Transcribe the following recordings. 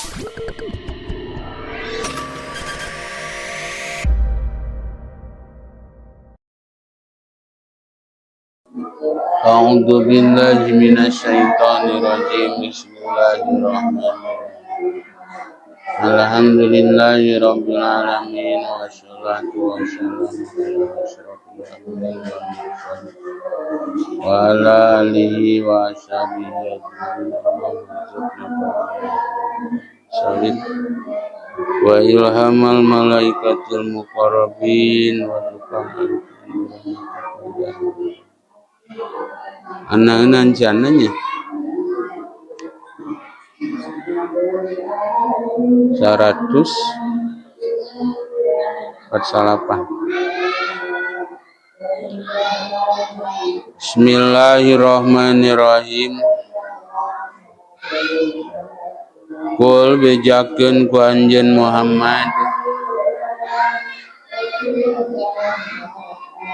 A'udzu billahi minasyaitonir rajim. Bismillahirrahmanirrahim. Alhamdulillahi rabbil alamin wassalatu wassalamu ala asyrafil anbiya'i wal mursalin wa ala alihi wa ashabihi ajma'in. Salin wa ilhamal malaikatil muqarrabin wa anak-anak cananya 148. Bismillahirrahmanirrahim. Kul bejakeun ku anjeun Muhammad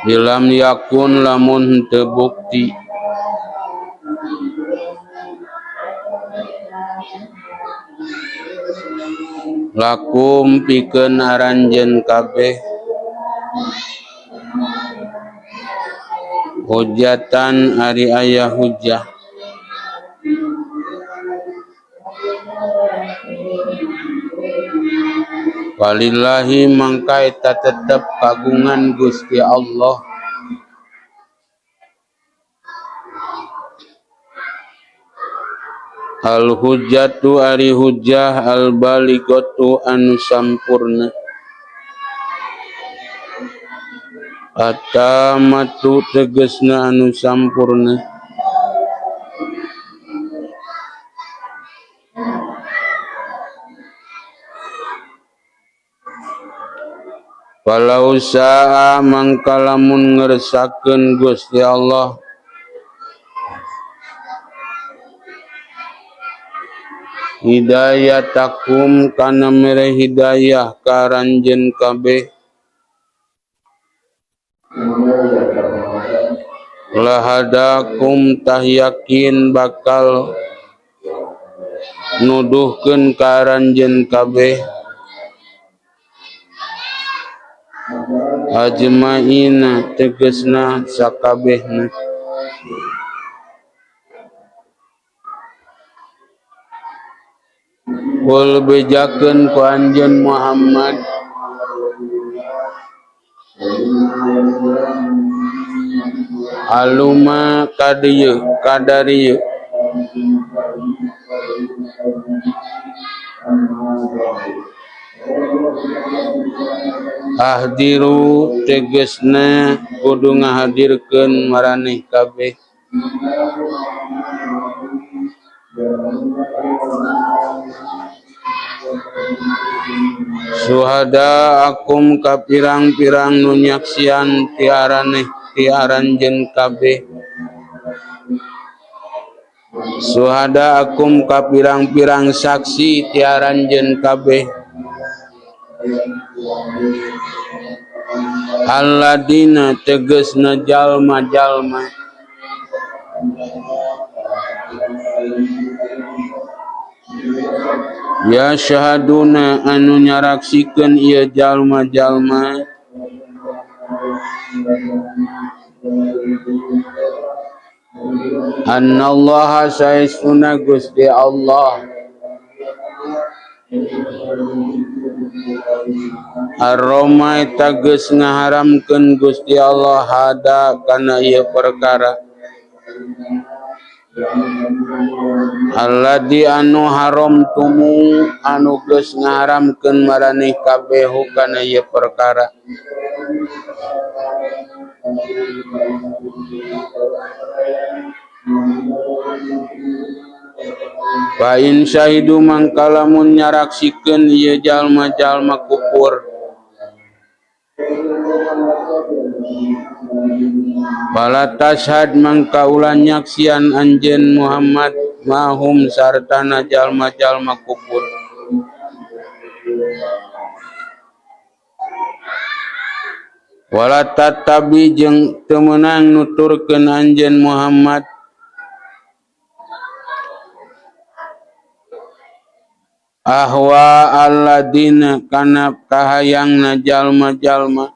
bilam yakun lamun henteu bukti lakum pikeun aranjeun kabeh hujatan ari aya hujah walillahi mangka eta tetep kagungan Gusti Allah al hujjatu ari hujjah al balighatu anu sampurna atamatu tegesna anu sampurna walau syaa mangka lamun ngersakeun Gusti Allah hidayatakum kana mere hidayah ka aranjeun kabeh lahadakum tah yakin bakal nuduhkeun ka aranjeun kabeh ajmaina tegesna sakabehna. Kul bejakeun ku anjeun Muhammad aluma kadieu kadarieu ahdiru tegesna kudu ngahadirkeun maraneh kabeh suhada akum ka pirang-pirang nu nyaksian ti araneh ti aranjeun kabeh suhada akum ka pirang-pirang saksi ti aranjeun kabeh alladina tegesna jalma-jalma ya syahaduna anu nyaraksikeun ieu jalma-jalma annallaha saestuna Gusti Allah Aroma eta geus ngaharamkeun Gusti Allah hada kana ieu perkara alladzi anu haram tumu anu geus ngaharamkeun maraneh kabeh kana ieu perkara fa in syahidu mangka lamun nyaraksikeun ieu jalma-jalma kufur fala tashhad mangka ulah nyaksian anjeun Muhammad mahum sartana jalma-jalma kufur wala tatabi jeung teu meunang nuturkeun anjeun Muhammad Ahwa alladina kana kahayangna jalma-jalma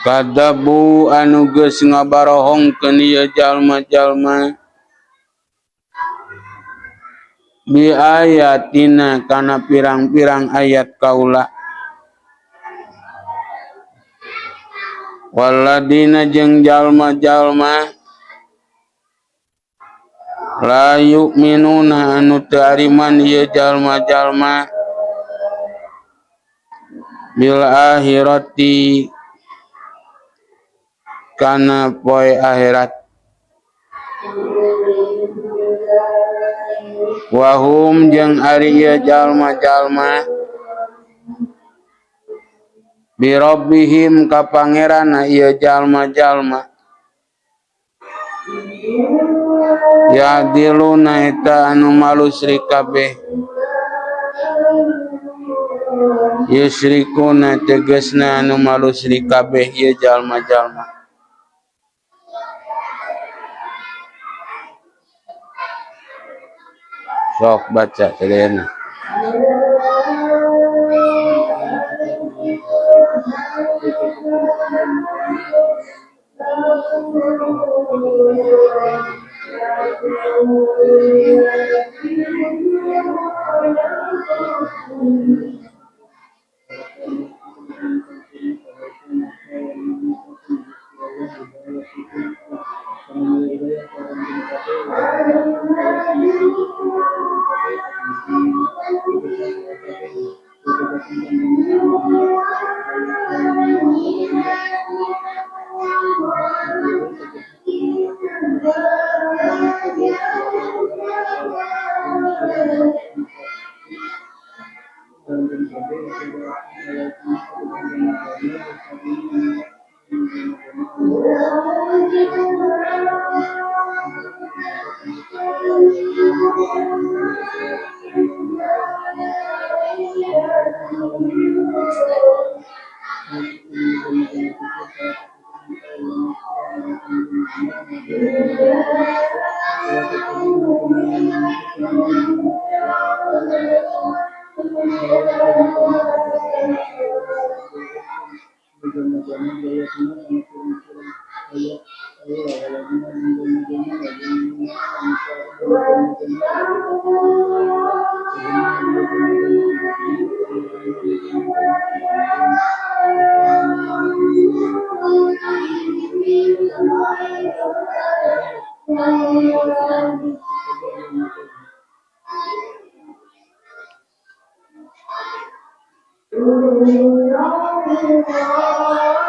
kadabu anu geus ngabarohongkeun ieu jalma-jalma bi ayatina kana pirang-pirang ayat kaula waladina jeung jalma-jalma la yu'minuna anu teu ariman ieu jalma-jalma bil akhirati kana poe akhirat wahum jeung ari ieu jalma-jalma bi rabbihim ka pangeranna ieu jalma-jalma ya'diluna eta anu malusrik kabeh yusrikuna tegasna anu malusrik kabeh ieu jalma-jalma. Sok baca sadayana.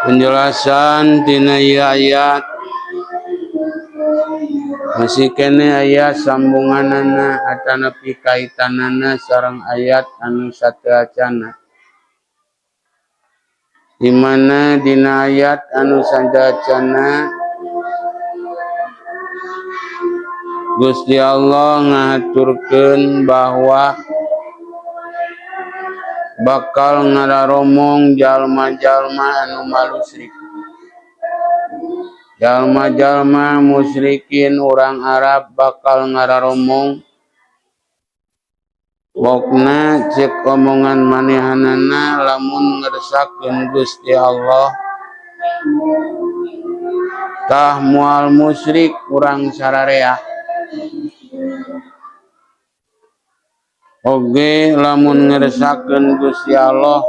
Penjelasan tina ieu ayat masih kene aya sambunganana atanapi kaitanana sareng ayat anu sateuacanna, di mana dina ayat anu sateuacanna Gusti Allah ngahaturkeun bahwa bakal ngararomong jalma-jalma anu malusrik, jalma-jalma musyrikin urang Arab bakal ngararomong pokna cek omongan manehanana lamun ngersakeun Gusti Allah tah moal musyrik urang sararea. Oge lamun ngersakeun Gusti Allah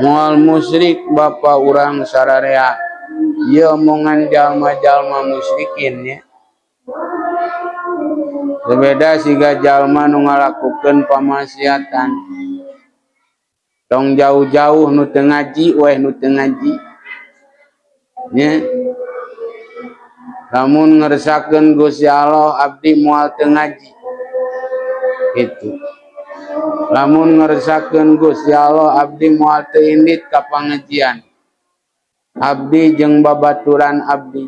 moal musyrik bapa urang sararea. Ieu omongan jalma-jalma musyrikin nya. Beda siga jalma nu ngalakukeun pamaksiatan. Tong jauh-jauh nu teu ngaji weh nu teu ngaji. Nya. Lamun ngersakeun Gusti Allah abdi moal teu ngaji. Itu. Lamun ngersakeun Gusti Allah abdi moal teu indit ka pangajian. Abdi jeung babaturan abdi.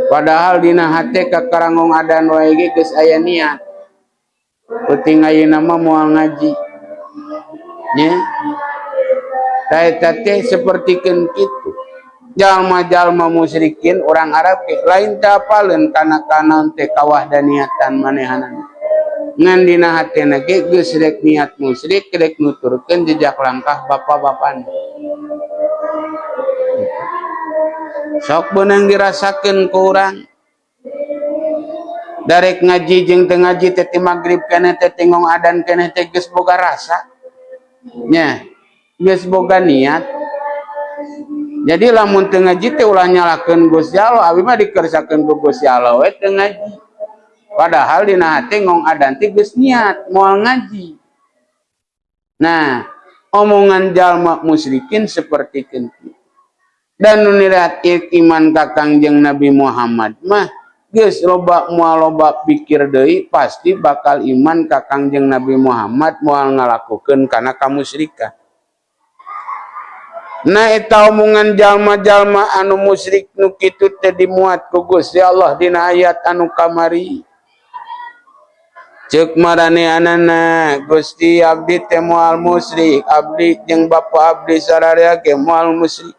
Padahal dina hate kakarangong adan wae ge geus aya niat. Penting ayeuna mah moal ngaji. Nya. Tah eta teh sapertikeun kitu. Jalma-jalma musyrikin orang Arab ke lain teu apaleun kana kana teh kawahdaniatan manehanana. Ngan dina hatena ge geus rek niat musyrik, rek nuturkeun jejak langkah bapa-bapana. Sok beunang dirasakeun ku urang. Darek ngaji jeung teu ngaji teh ti magrib keneh teh tingong adan keneh teh geus boga rasa. Nya, geus boga niat. Jadi lamun teu ngaji teh ulah nyalahkeun Gusti Allah, abi mah dikersakeun ku Gusti Allah we teu ngaji. Padahal dina hate ngong adan teh geus niat moal ngaji. Nah, omongan jalma musyrikin seperti kitu. Dan nu niat iman ka Kangjeng Nabi Muhammad mah geus loba moal loba pikir deui, pasti bakal iman ka Kangjeng Nabi Muhammad, moal ngalakukeun kana kamusyrikan. Nah, eta omongan jalma-jalma anu musyrik nu kitu teh dimuat ku Gusti Allah dina ayat anu kamari. Ceuk maranehanana, Gusti, abdi teh moal musyrik, abdi jeung bapa abdi sararea ge moal musyrik.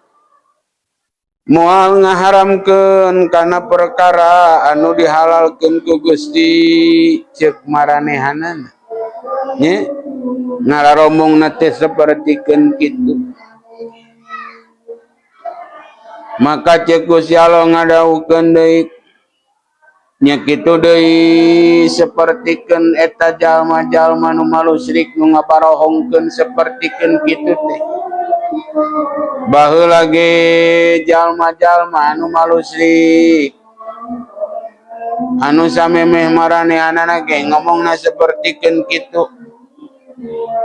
Moal ngaharamkeun kana perkara anu dihalalkeun ku Gusti, ceuk maranehanana. Nya ngararombongna teh sapertikeun kitu. Maka ceuk Gusti Allah ngadawuhkeun deui nya kitu deui, sapertikeun eta jalma-jalma nu malusrik nu ngabarohongkeun sapertikeun kitu teh. Baheula ge jalma-jalma anu malusrik anu samemeh maranehanana ge ngomongna sapertikeun kitu.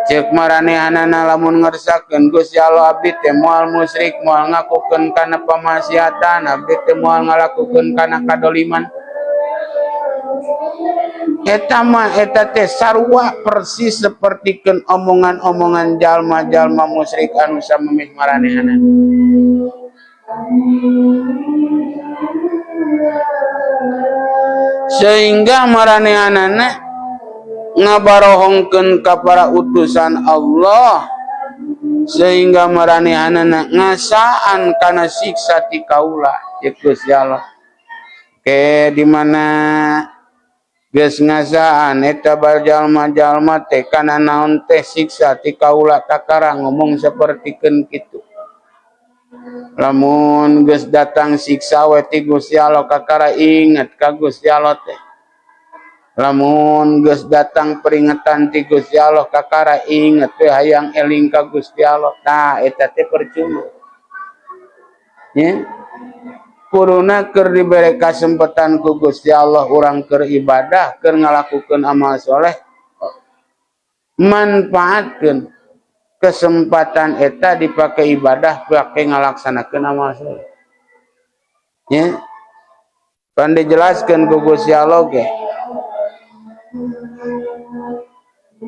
Ceuk maranehanana, lamun ngersakeun Gusti Allah abdi teh moal musyrik, moal ngakukeun kana pamaksiatan, abdi teh moal ngalakukeun kana kadoliman. Eta mah eta teh sarua persis sapertikeun omongan-omongan jalma-jalma musyrik anu samemeh maranehanana. Sehingga maranehanana ngabarohongkeun ka para utusan Allah, sehingga maranehanana ngasaan kana siksa ti kaula, ceuk Gusti Allah. Ke di mana geus ngasaan eta jalma-jalma teh kana naon teh siksa ti kaula, kakara ngomong sapertikeun kitu. Lamun geus datang siksa we ti Gusti Allah, kakara inget ka Gusti Allah teh. Lamun geus datang peringatan ti Gusti Allah, kakara inget we hayang eling ka Gusti Allah. Tah, eta teh percuma. Nya kuduna keur dibere kasempatan ku Gusti Allah urang keur ibadah, keur ngalakukeun amal soleh, manfaatkeun kesempatan eta dipake ibadah, pake ngalaksanakeun amal soleh. Nya pan dijelaskeun ku Gusti Allah ge,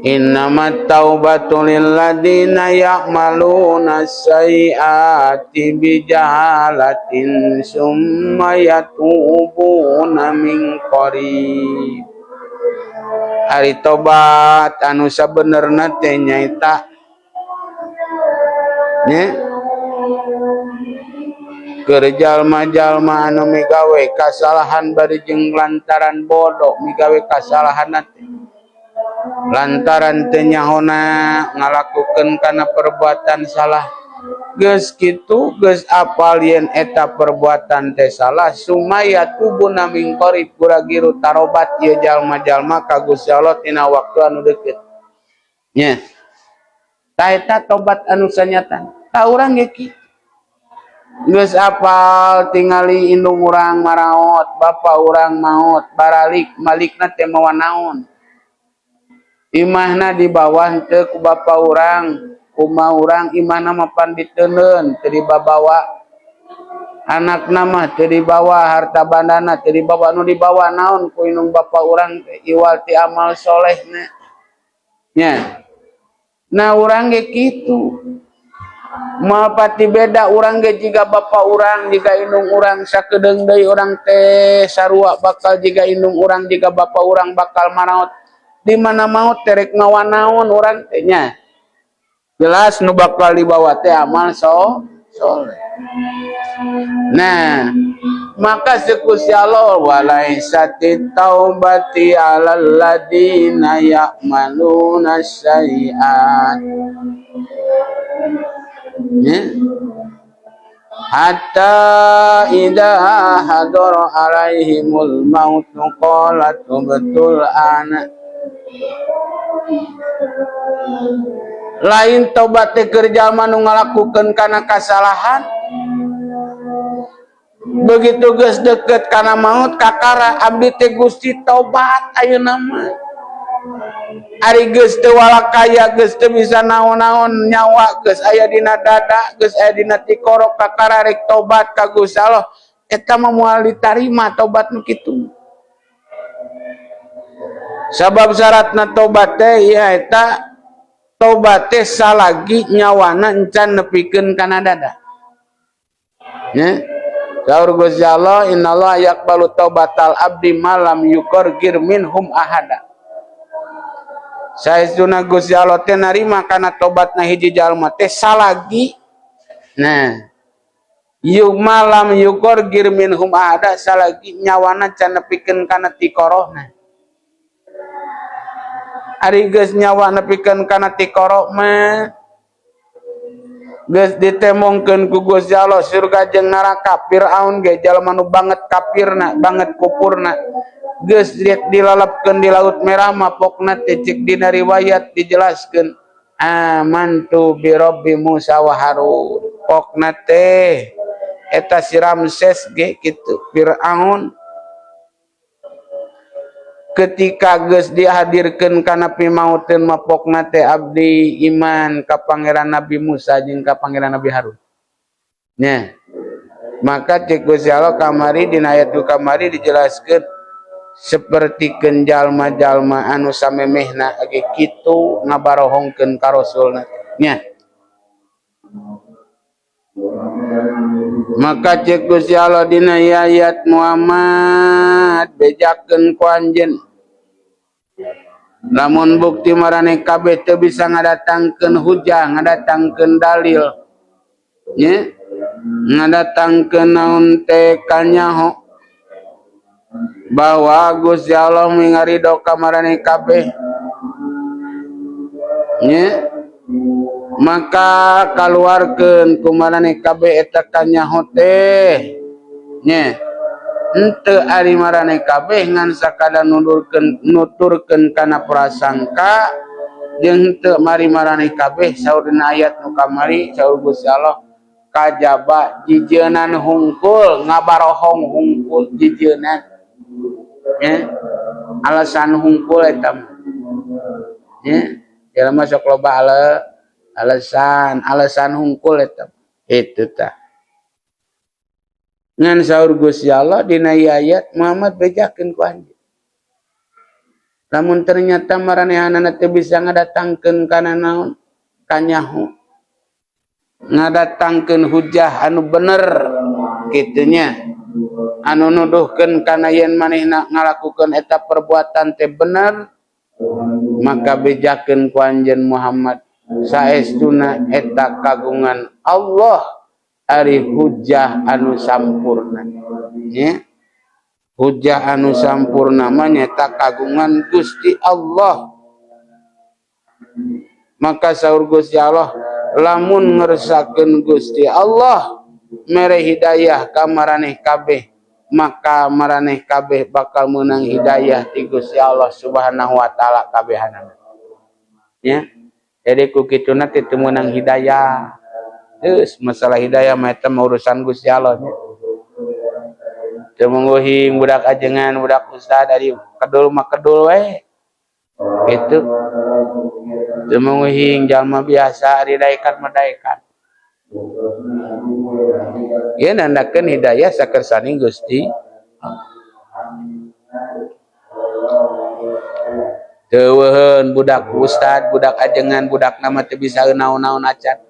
innamat taubatu lilladina ya'maluna sayyiati bijahalatin summa yatubuna min qarib. Ari tobat anu sabenerna teh nyaeta nya keur jalma-jalma anu migawe kasalahan bari jeung lantaran bodoh migawe kasalahan teh, lantaran teu nyahona ngalakukeun kana perbuatan salah. Geus kitu geus apal yen eta perbuatan teh salah, sumaya tubuna min qarib, gura-giru tarobat ieu jalma-jalma ka Gusti Allah tina waktu anu deukeut. Nya tah eta tobat anu sanyatana. Tah, urang ge kitu, geus apal tingali indung urang maraot, bapa urang maot, baralik malikna teh mawa naon, imahna dibawa henteu ku bapa urang, kuma urang imahna mah pan diteundeun, teu dibabawa, anakna mah teu dibawa, harta bandana teu dibawa. Nu dibawa naon ku indung bapa urang teh? Iwal ti amal solehna. Nya, nah, urang ge kitu, moal pati beda. Urang ge jiga bapa urang, jiga indung urang. Sakedeung deui urang teh sarua bakal jiga indung urang, jiga bapa urang, bakal maraot. Di mana maot teh rek mawa naon urang teh? Nya jelas nu bakal dibawa teh amal so Soleh. Nah, maka ceuk Gusti Allah walaisati taubati alal ladina ya'maluna sayyi'at. Ya. Hatta idza hadara alaihimul maut qala tubtul ana. Lain tobat teh keur jalma nu ngalakukeun kana kasalahan. Begitu geus deket kana maut kakara abdi teh Gusti tobat ayeuna mah. Ari geus teu walakaya geus teu bisa naon-naon nyawa geus aya dina dada geus aya dina tikorok kakara rek tobat ka Gusti Allah eta mah moal ditarima tobat nu kitu. Sabab syaratna tobat teh ya eta tobat teh salagi nyawana encan nepikeun kana dada. Ya. Saur Gusti Allah innallaha yaqbalu taubatal abdi malam yuqargir minhum ahada. Saestuna Gusti Allah teh narima kana tobatna hiji jalma teh salagi nah yu malam yuqargir minhum ahada salagi nyawana can nepikeun kana tikorohna. Ari geus nyawa nepikeun kana tikoro mah geus ditembongkeun ku Gusti Allah surga jeung neraka. Firaun ge jalma nu banget kafirna, banget kufurna, geus dilalapkeun di Laut Merah mah pokna teh cek dina riwayat dijelaskeun amantu bi Rabbi Musa wa Harun. Pokna teh eta si Ramses ge kitu Firaun ketika geus dihadirkeun kana pimauteun mah pokna teh abdi iman ka pangeran Nabi Musa jeung ka pangeran Nabi Harun. Nya. Maka cek Gusti Allah kamari dina ayat nu kamari dijelaskeun sapertikeun jalma-jalma anu samemehna ge kitu ngabarohongkeun ka rasulna. Nya. Maka cek Gusti Allah dina ayat Muhammad bejakeun ku anjeun lamun bukti maraneh kabeh teu bisa ngadatangkeun hujah, ngadatangkeun dalil, nya, ngadatangkeun naon teh kanyaho bahwa Gusti Allah mingarido ka maraneh kabeh, nya, maka kaluarkeun ku maraneh kabeh eta kanyaho teh, nya. Henteu ari maraneh kabeh ngan sakadar nudurkeun nuturkeun kana prasangka jeung henteu mari maraneh kabeh saur dina ayat nu kamari saur Gusti Allah kajaba jijeunan hungkul ngabarohong hungkul jijeunan, nya, alasan hungkul eta mah, nya, jelema sok loba alasan alasan hungkul eta itu tah. Ngan saur Gusti Allah dina ayat Muhammad bejakeun ku anjeun lamun ternyata maranehanana teu bisa ngadatangkeun kana naon kanyaho ngadatangkeun hujah anu bener kitu nya anu nuduhkeun kana yen manehna ngalakukeun eta perbuatan teh bener maka bejakeun ku anjeun Muhammad saestuna eta kagungan Allah ari hujah anu sampurna, nya. Hujah anu sampurna mah nyaeta kagungan Gusti Allah. Maka saur Gusti Allah lamun ngersakeun Gusti Allah mere hidayah ka maraneh kabeh maka maraneh kabeh bakal meunang hidayah ti Gusti Allah Subhanahu wa taala kabehanana, nya. Jadi ku kituna teh teu meunang hidayah. Geus masalah hidayah mah eta mah urusan Gusti Allah nya. Teu mangguhing budak ajengan budak ustad ari kedul mah kedul we. Kitu. Teu mangguhing jalma biasa ari daekan mah daekan. Ieu nandakeun hidayah sakersani Gusti. Teu weuheun budak ustad, budak ajengan, budak nama teu bisa naon-naon acan.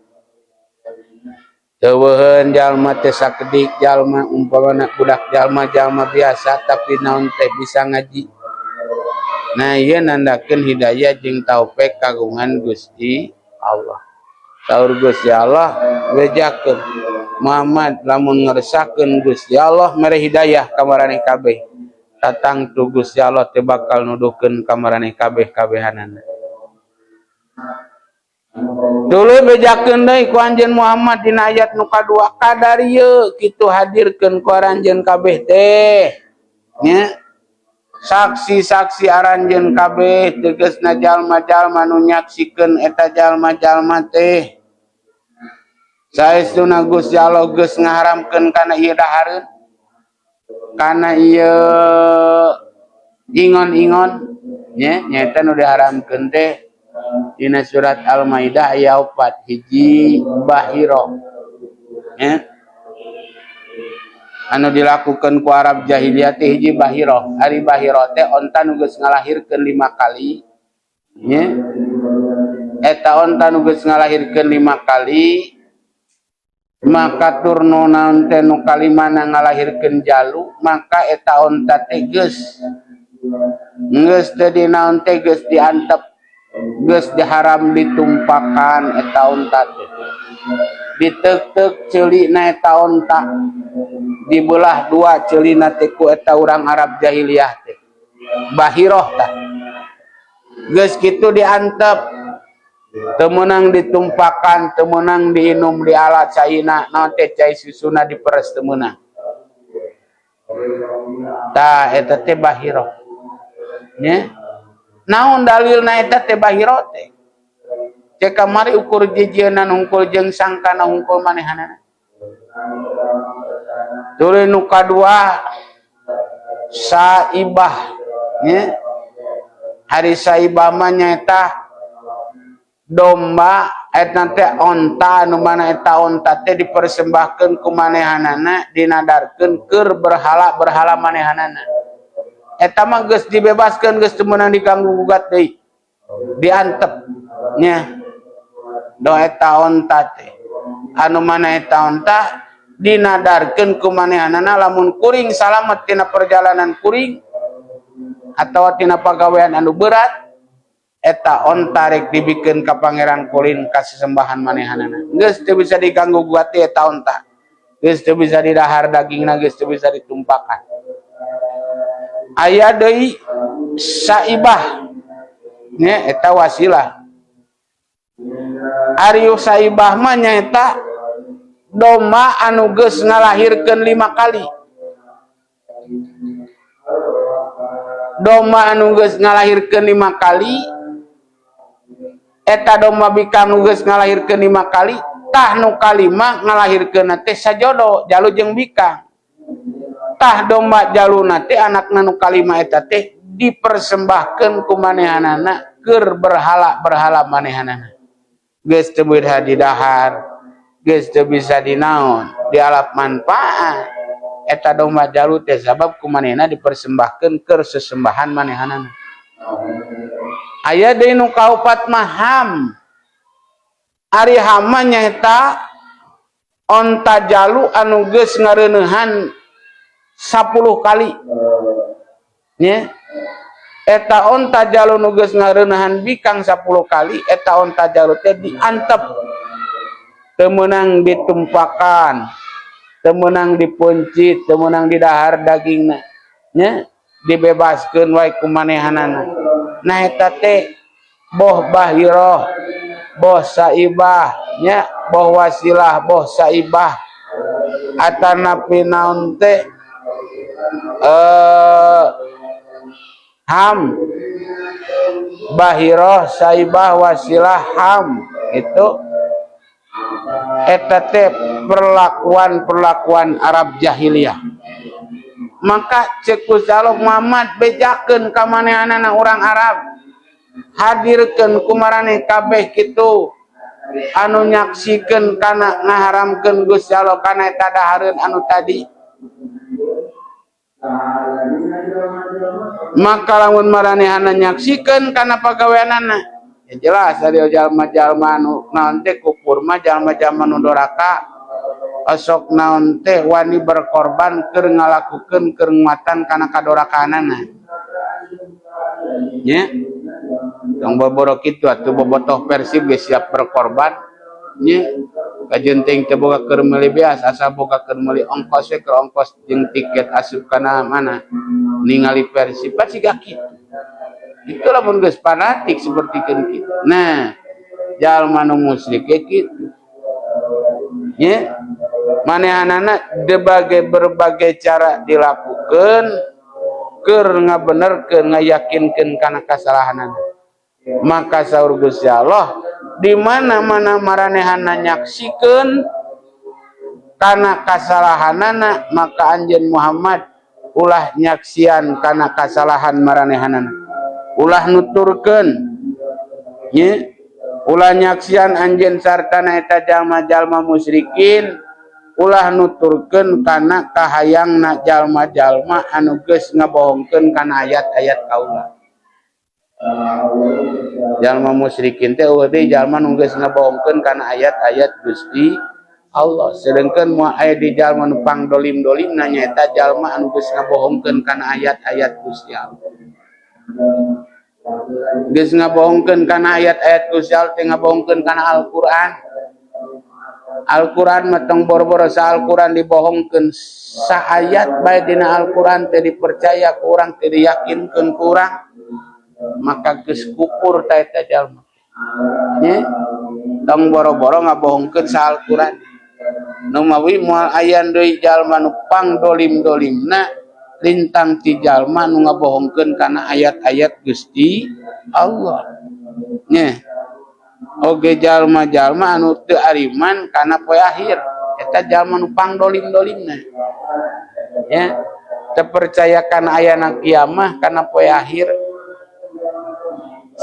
Teu weuheun jalma teh sakedik jalma umpamana budak jalma-jalma biasa tapi naon teh bisa ngaji. Nah ieu nandakeun hidayah jeung taufik kagungan Gusti Allah. Saur Gusti Allah bejakeun Muhammad lamun ngersakeun Gusti Allah mere hidayah ka maraneh kabeh, tatangtu Gusti Allah teh bakal nuduhkeun ka maraneh kabeh kabehanana. Tuluy bejakeun deui ku anjeun Muhammad dina ayat nu kadua, kadarieu kitu hadirkeun ku aranjeun kabeh teh nya saksi-saksi aranjeun kabeh, tegasna jalma-jalma nu nyaksikeun eta jalma-jalma teh. Saestuna Gusti Allah geus ngaharamkeun kana ieu dahareun, kana ieu ingon-ingon nya, nyaeta nu diharamkeun teh dina surat Al-Maidah aya 4. Hiji, bahiro nya, anu dilakukan ku Arab jahiliyah teh. Hiji, bahiro. Ari bahiro teh onta nu geus ngalahirkeun 5 kali nya. Eta onta nu geus ngalahirkeun 5 kali, maka turnu naon teh nu kalimana ngalahirkeun jalu, maka eta onta teh geus geus teh dinaon teh geus diantep, geus diharam ditumpakan. Eta onta teh ditek-tek ceulina, eta onta dibelah dua ceulina teh ku eta urang Arab jahiliyah teh, bahiroh tah. Geus kitu diantep, teu meunang ditumpakan, teu meunang diinum, dialat caina naon teh, cai susuna diperes teu meunang. Tah, eta teh bahiroh nya. Naon dalilna eta teh bahiro teh? Cek kamari ukur jijienan hungkul jeung sangkana hungkul manehanana. Tuluy nu kadua, saibah nya. Hari saibah mah nyaeta domba eta teh onta anu mana eta onta teh dipersembahkeun ku manehanana, dinadarkeun keur berhala-berhala manehanana. Eta mah geus dibebaskeun, geus teu meunang diganggu gugat deui, diantep nya do eta onta teh, anu mana eta onta dinadarkeun ku manehanana lamun kuring salamet tina perjalanan kuring atawa tina pagawean anu berat, eta onta rek dibikeun ka Pangeran Kulin ka sesembahan manehanana. Geus teu bisa diganggu gugat eta onta, geus teu bisa didahar dagingna, geus teu bisa ditumpakan. Aya deui saibah nya, eta wasilah. Ari saibah mah nyaeta domba anu geus ngalahirkeun 5 kali. Domba anu geus ngalahirkeun 5 kali, eta domba bikang nu geus ngalahirkeun 5 kali, tah nu kalima ngalahirkeun teh sajodo jalu jeung bikang. Tah, domba jaluna teh anakna nu kalima eta teh dipersembahkeun ku manehanana keur berhala-berhala manehanana. Geus teu bisa didahar, geus teu bisa dinaon, dialap manfaat eta domba jalu teh, sabab ku manehna dipersembahkeun keur sesembahan manehanana. Aya deui nu kaopat mah, ham. Ari ham mah nyaeta onta jalu anu geus ngareuneuhan 10 kali nya. Eta onta jalu nu geus ngareuneuhan bikang 10 kali, eta onta jalu teh diantep, teu meunang ditumpakan, teu meunang dipuncit, teu meunang didahar dagingna nya, dibebaskeun wae ku manehanana. Nah, eta teh boh bahiroh, boh saibah nya, boh wasilah, boh saibah, atanapi naon teh, ham, bahiroh, saibah, wasilah, ham, itu eta teh perlakuan-perlakuan Arab jahiliyah. Maka cek Gusti Allah, Muhammad, bejakeun ka manehanana urang Arab, hadirkeun ku maraneh kabeh kitu anu nyaksikeun kana ngaharamkeun Gusti Allah kana eta dahareun anu tadi. Maka lamun maranehana nyaksikeun kana pagaweanana ya, jelas ari jalma-jalma anu naon teh kufur mah, jalma-jalma nu doraka, osok naon teh wani berkorban keur ngalakukeun, keur nguatan kana kadorakaanana nya. Tong boboro kitu atuh, bobotoh Persib geus siap berkorban. Nya kajeun teh teu boga keur meuli beas, asal boga keur meuli ongkos we, keur ongkos jeung tiket asup kana mana ningali Persib siga kitu. Itu lamun geus fanatik seperti kitu. Nah, jalma nu musyrik ge kitu. Nya manehanana berbagai berbagai cara dilakukan keur ngabenerkeun, ngayakinkeun kana kasalahanana. Maka saur Gusti Allah, di mana-mana maranehana nyaksikeun kana kasalahanana, maka anjeun Muhammad ulah nyaksian kana kasalahan maranehanana, ulah nuturkeun nya, ulah nyaksian anjeun sartana eta jalma-jalma musyrikin, ulah nuturkeun kana kahayangna jalma-jalma anu geus ngabohongkeun kana ayat-ayat kaula. Jalma musyrikin teh euweuh deui jalma nu geus ngabohongkeun kana ayat-ayat Gusti Allah. Sedengkeun moal aya di jalma nu pangdolim-dolimna nyaeta jalma anu geus ngabohongkeun kana ayat-ayat Gusti Allah. Geus ngabohongkeun kana ayat-ayat Gusti Allah teh ngabohongkeun kana Al-Qur'an. Al-Qur'an mah tong boro-boro sa Al-Qur'an dibohongkeun, saayat bae dina Al-Qur'an teh dipercaya ku urang, teh diyakinkeun ku urang, maka geus kufur ta eta jalma. Nya tong boro-boro ngabohongkeun sa Al-Qur'an. Nu mawi moal aya deui jalma nu pangdolim-dolimna lintang ti jalma nu ngabohongkeun kana ayat-ayat Gusti Allah. Nya oge jalma-jalma anu teu ariman kana poe akhir, eta jalma nu pangdolim-dolimna. Ya, teu percaya kana ayana kiamah, kana poe akhir.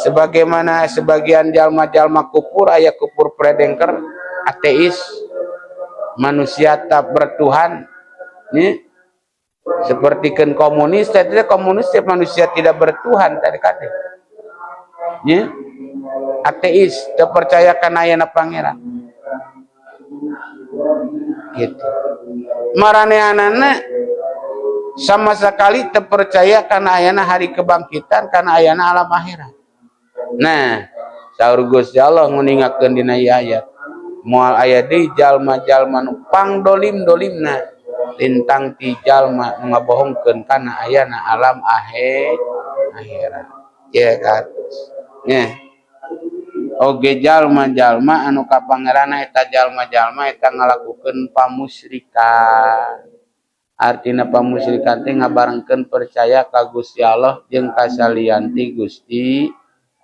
Sebagaimana sebagian jalma-jalma kupur, aya kupur predengker, ateis, manusia tak bertuhan, nya. Seperti kan komunis, tadi komunis manusia tidak bertuhan tadi kate. Nya. Ateis, teu percaya kana ayana pangeran. Gitu. Maranehanana sama sekali teu percaya kana ayana hari kebangkitan, kana ayana alam akhirat. Nah, saur Gusti Allah nguningakeun dina ieu ayat, moal aya deui jalma-jalma nu pangdolim-dolimna lintang ti jalma nu ngabohongkeun kana ayana alam akhirat. Ya katos. Nya. Oge jalma-jalma anu kapangeranna eta jalma-jalma eta ngalakukeun pamusyrikan. Artina pamusyrikan teh ngabarengkeun percaya ka Gusti Allah jeung ka salian ti Gusti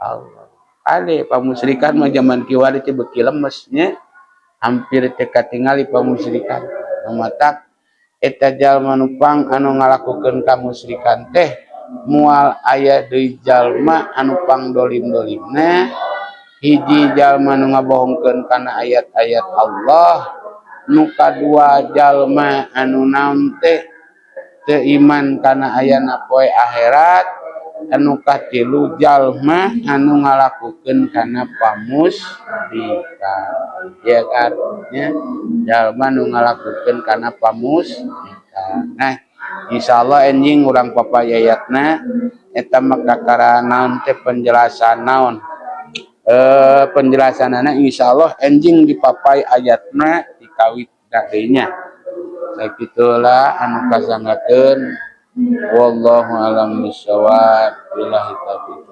Allah. Ade pamusyrikan mah zaman kiwari teh beuki lemes nya. Hampir teu katingali pamusyrikan. Matak eta jalma nu pang anu ngalakukeun kamusyrikan teh moal aya deui jalma anu pangdolim-dolimna, hiji jalma nu ngabohongkeun kana ayat-ayat Allah, nu kadua jalma anu naon teh teu iman kana ayana poe akhirat, anu katilu jalma anu ngalakukeun kana pamusyrikan. Ya kan nya, jalma nu ngalakukeun kana pamusyrikan. Nah, insyaallah enjing urang papay ayatna eta mah kakara naon teh penjelasan naon penjelasanana, insyaallah enjing dipapai ayatna dikawit deui nya. Sakitulah anu kasanggakeun, wallahu alam bisawab, billahi taufiq.